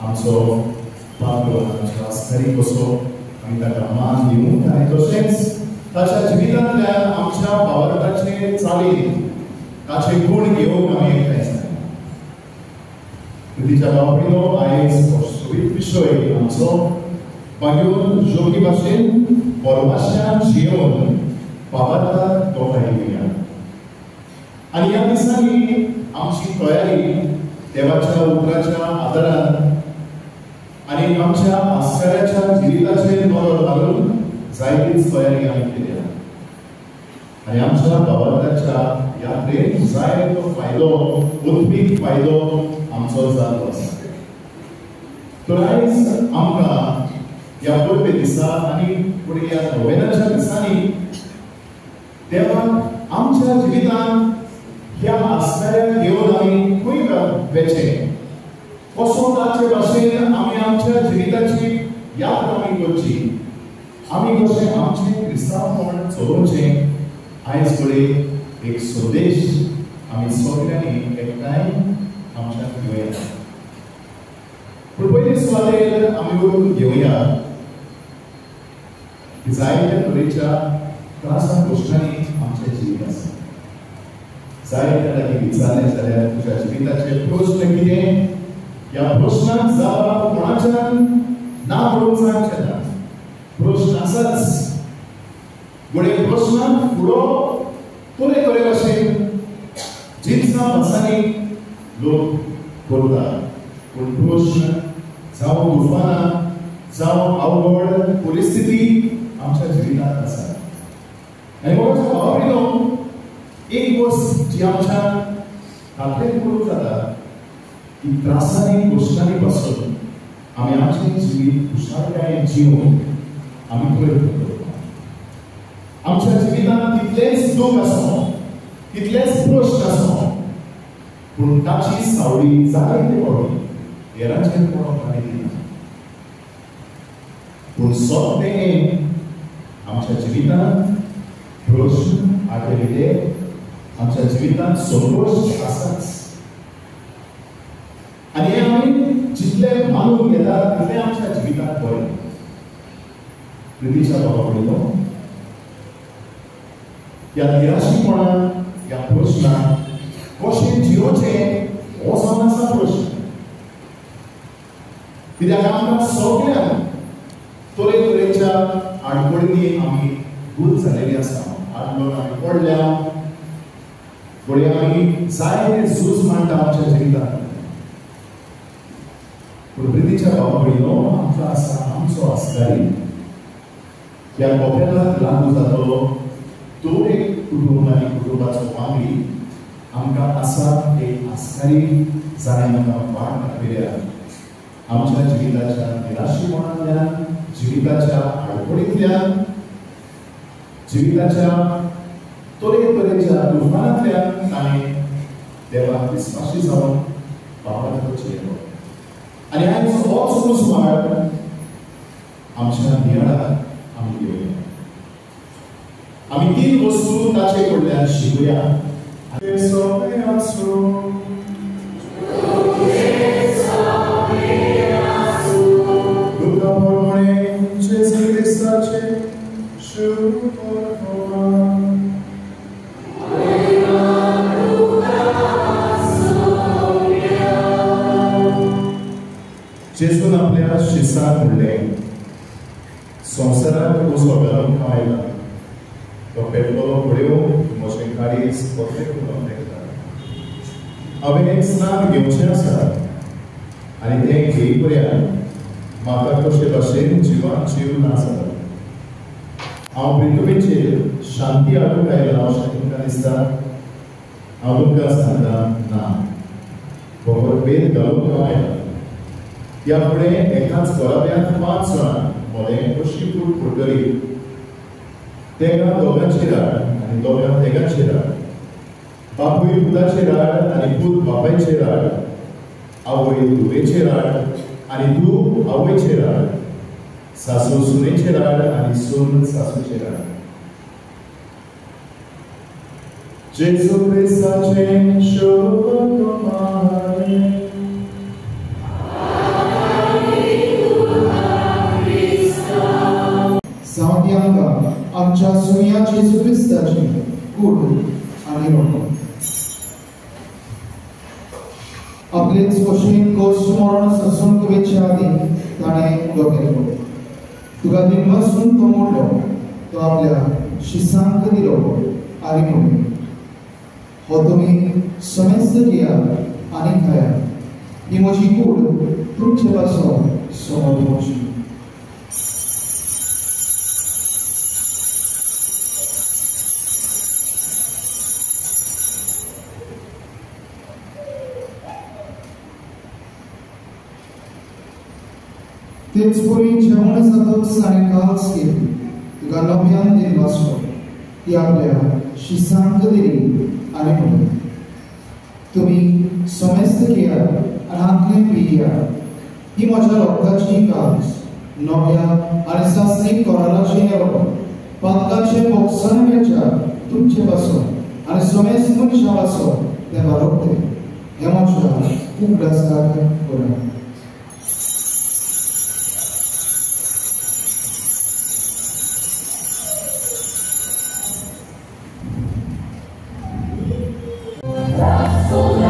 आमचो पात्र आमच्या आस्कारी कसो आमी ताका मान दिवंक आनी तशेंच ताच्या जिवितांतल्या आमच्या भावार्थाचे चालीन ताचे गूण घेवंक आमी एकठांय जाय. तिच्या बाबतीनो आयज सोबीत विशय आमचो बागेवन जोगी भाशेन परमाश्यान जियोवन भावार्थाक तोखणाय दिवया. आनी ह्या दिसांनी आमची तयारी देवाच्या उतराच्या आदारान आनी आमच्या आस्काराच्या जिविताचेर नदर घालून जायतीच तयारी आमी केल्या आनी आमच्या भावार्थाच्या यात्रेन जाय तो फायदो उद्वीक फायदो आमचो जाल्लो आसा. तर आयज आमकां ह्या परबे दिसा आनी फुडें ह्या नोवेनाच्या दिसांनी देवाक आमच्या जिवितांत ह्या आस्काराक घेवन आमी खंय वेचें कसो ताचे भाशेन आमी आमच्या जिविताची याद आमी करची, आमी कशें आमचें क्रिस्तांवपण चलोवचें आयज कडेन एक संदेश आमी सगळ्यांनी एकठांय आमच्या घेवया. पूण पयली सुवातेर आमी वळून घेवया जायत्या तरेच्या त्रासान गोश्टांनी आमचें जिवीत आसा. जायत्या लागीं विचारलें जाल्यार तुज्या जिविताचे प्रस्न कितें, ह्या प्रश्नाक जाप कोणाच्यान ना म्हणून सांगचें ना. प्रश्न आसाच, घडये प्रश्नाक फुडो तरे तरे भाशेन जिनसां भासांनी लोक करतात, पूण प्रश्न जावं तुफानां जावं अवघड परिस्थिती आमच्या जिवितांत आसा. आनी म्हज्या भावा एक गोश्ट जी आमच्या खात्रेन करूंक जाता की त्रासांनी गोश्टांनी पासून आमी आमचें जिवीत खुशालकायेन जिवन आमी प्रयत्न करता. आमच्या जिवितांत तितलेंच दूख आसूं, तितलेच प्रश्न आसूं, पूण ताची सावळी जायते फावटी हेरांचेर पडोवंक आमी दिना. पूण सगळें आमच्या जिवितांत प्रश्न आठवले आमच्या जिवितांत संघर्श आसाच आनी हें आमी जितलें मानून घेतात तितलें आमच्या जिवितांत बरें. प्रितीच्या बाबा पडलो ह्या निराशीपणान ह्या प्रश्नाक कशें जियोचें हो जावन आसा प्रश्न. कित्याक आमकां सगळ्यांक तरेतरेच्या आडखळींनी आमी दूर जालेली आसा. आडलोन आमी पडल्या, घडये आमी जायते झूज मांडटा आमच्या जिवितांत. पूण प्रितीच्या बाबा भयणीनो आमकां आसा आमचो आस्कारी ह्या कोपेलाक लागू जातलो तो एक कुटुंब आनी कुटुंबाचो वांगडी आमकां आसा एक आस्कारी जाणें आमकां वाट दाखयल्या आमच्या जिविताच्या निराशीपणांतल्यान, जिविताच्या आडखळींतल्यान, जिविताच्या तरेतरेच्या तुफानांतल्यान ताणें देवाक विस्वाशी जावन बाबाचो चेरो. आनी आयज होच उजवाड आमच्या नियाळाक आमी घेवया. आमी तीन वस्तू ताचे कडल्यान शिकूया. जेजून आपल्या शिसाक म्हणलें, संवसाराक उजो घालूंक हांव आयला, तो पेटलो पळयो म्हजें काळीज परतें करून पेटता. हांवें एक स्नान घेवचें आसा आनी तें घेई पर्यंत म्हाका कशे भाशेन जिवान जीव ना जाता. हांव पृथ्वीचेर शांती हाडूंक आयला अशें तुमकां दिसता? हांव तुमकां सांगता ना, बगर भेद घालूंक हांव येना. ह्या फुडें एकाच घराब्यांत 5 जाणां मदें अशी फूट पडटली, तेगां दोगांचेर आड आनी दोगां तेगांचेर आड, बापूय पुताचेर आड आनी पूत बापायचेर आड, आवय धुवेचेर आड आनी धूव आवयचेर आड, सासू सुनेचेर आड आनी सून सासूचेर आड. जेजू क्रिस्ताचें शोभ तुम्हारे. जावं आमकां आमच्या सुम्या जेजू क्रिस्ताची कूड आनी रोको. आपलेच भशेन कोस मरण सोसूंक वेचे आदीं ताणें उलो केलो. तुका दिनवासून तो मोडलो, तो आपल्या शिसांक दिलो आनी म्हणलें, हो तुमी समेस्त घेयात आनी खायात, ही म्हजी कूड तुमचे पासून समजची. तेच परी जेवण जातकच ताणें काल्स केली, तुका नव्यान दिनवासलो, ती आपल्या शिसांक दिली आनी म्हणलें, तुमी समेस्त घेयात आनी हांतलें पियात, ही म्हज्या रक्ताची काल्स, नव्या आनी सासणीक कराराचें हें रगत, पातकाचें बोगसण मेळच्या तुमचे पासून आनी समेस्त मनशां पासून तें बारोगतें, हें म्हज्या उगडासाक करात. Oh,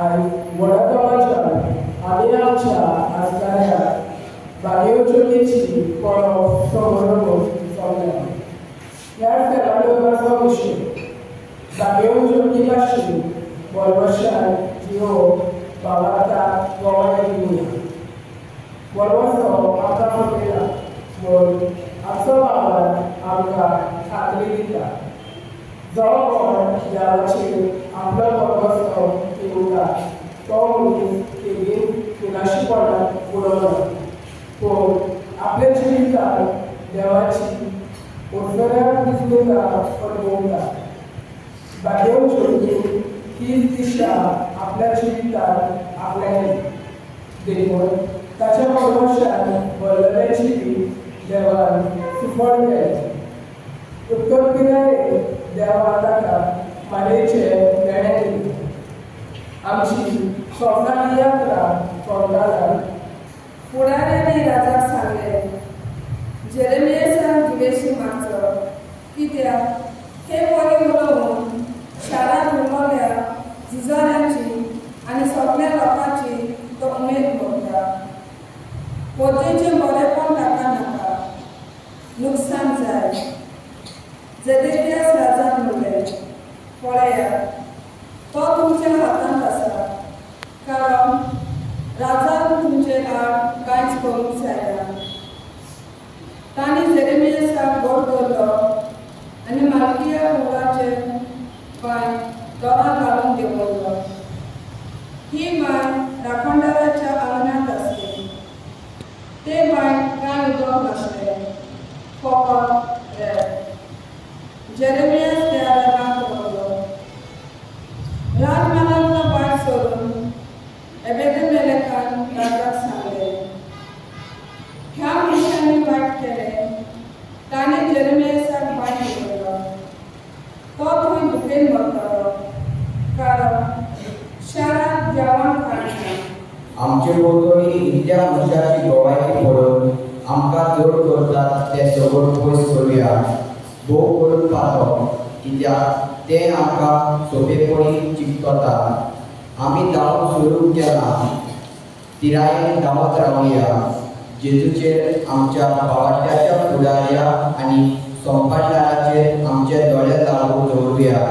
आयज व्हडा दमाजान आमी आमच्या आसणाऱ्या बागेवजोकेची परब समारंभ चल्ला. ह्या फेलाडोगाचो विशय बागेवजोकी भाशेन बरवशान जियो बाबाता गोवा दिवया. बरवसो आमकां फटयला म्हूण आमचो बाबा आमकां खात्री दिता. जो कोण देवाचेर आपलो बरवसो दिवता तो मनीस केदीं विनाशीपणांत उडवना, पूण आपल्या जिवितांत देवाची ओसऱ्या दिसता अणभवता. बागेवजोकी हीच दिशा आपल्या जिवितांत आपणायली देखून ताच्या भरवशान भरलेलें जिवीत देवान सुफळ केलें. उत्तर पिरायेर देवान ताका मानेचें देणें दिलें. आमची संवसारी यात्रा सोंपताना फुडाऱ्यांनी राजाक सांगलें, जेरेमियासान जिवेशी मारचो, कित्याक हे बरें उलोवन शारांत उरलेल्या झुजाऱ्यांची आनी सगल्या लोकांची तो उमेद भोगता. पोतेचें बरेंपण ताका नाका, नुकसान जाय. जेदेकियास राजान म्हणलें, पळयात, तो तुमच्या हातांत आसा, कारण राजान तुमचे आड कांयच करूंक जायना. तांणी जेरेमियासाक गोड दवरलो आनी मालकिया मुळाचे बांय दोरां घालून देंवयलो. ही बांय राखणदाराच्या आंगणांत आसली. ते बांयत कांय उदक नासलें, फकत रेंव. जेरेमियास त्या रेंवांत रावलो. राजम्हालांतलो बांय सोडून एबेदमेलेकान राजाक सांगलें, ह्या मनशांनी वायट केलें, ताणें जेरेमियासाक बांयत उडयलो. तो थंय भुकेन मरतलो, कारण शारांत जेवण कांय ना. आमचे भोंवतणी इतल्या मनशाची गवायकी पळोवन आमकां जड करतात तें सगळें पयस करुया. भोव करून पातक, कित्याक तें आमकां सोंपेपणी चिकटता. आमी धांवप सुरू केलां, पिरायेन धांवत रावया. जेजूचेर आमच्या बावाट्याच्या फुडाऱ्या आनी सोंपादाराचेर आमचे दोळे लावून दवरुया.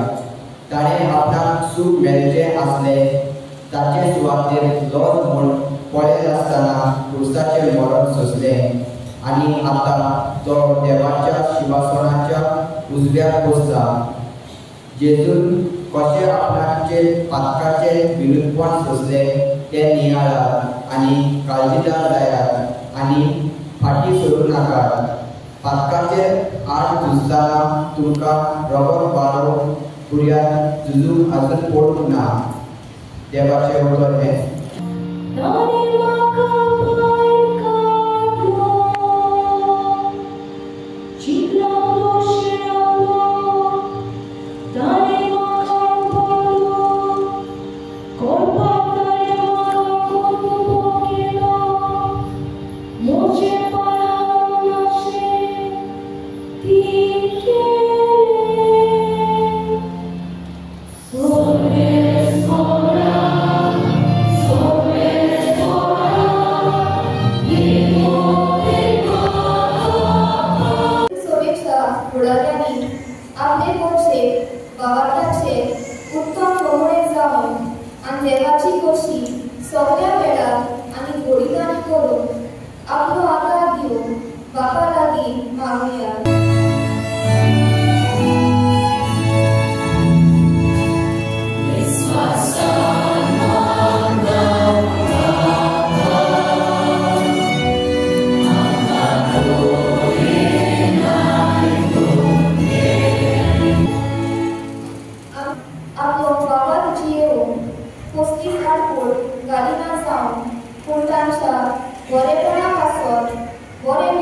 ताणें आपणाक सूख मेळचें आसलें ताचे सुवातेर लज म्हूण पळयनासतना क्रुसाचें मरण सोंसलें आनी आतां तो देवाच्या शिंवासनाच्या उजव्याक बसला. जेजून कशें आपणाचे पातकाचें विरुद्धपण सोंसलें तें नियाळात आनी काळजीदार जायात आनी फाटीं सरूं नाकात. पातकाचे आड झुजतना तुमकां रगत बारो पुर्यात झुजूंक आजून पडूंक ना. देवाचें उतर हें. उत्तम नमुने जावन आनी देवाची खोशी सगळ्या वेळार आनी घोडितांनी करून आपलो आदार दिवन बापा लागीं मागुया. आपलो बाबा जियेवन कसलीच आडखळ घालिना जावन पूण तांच्या बरेपणा पासत बरें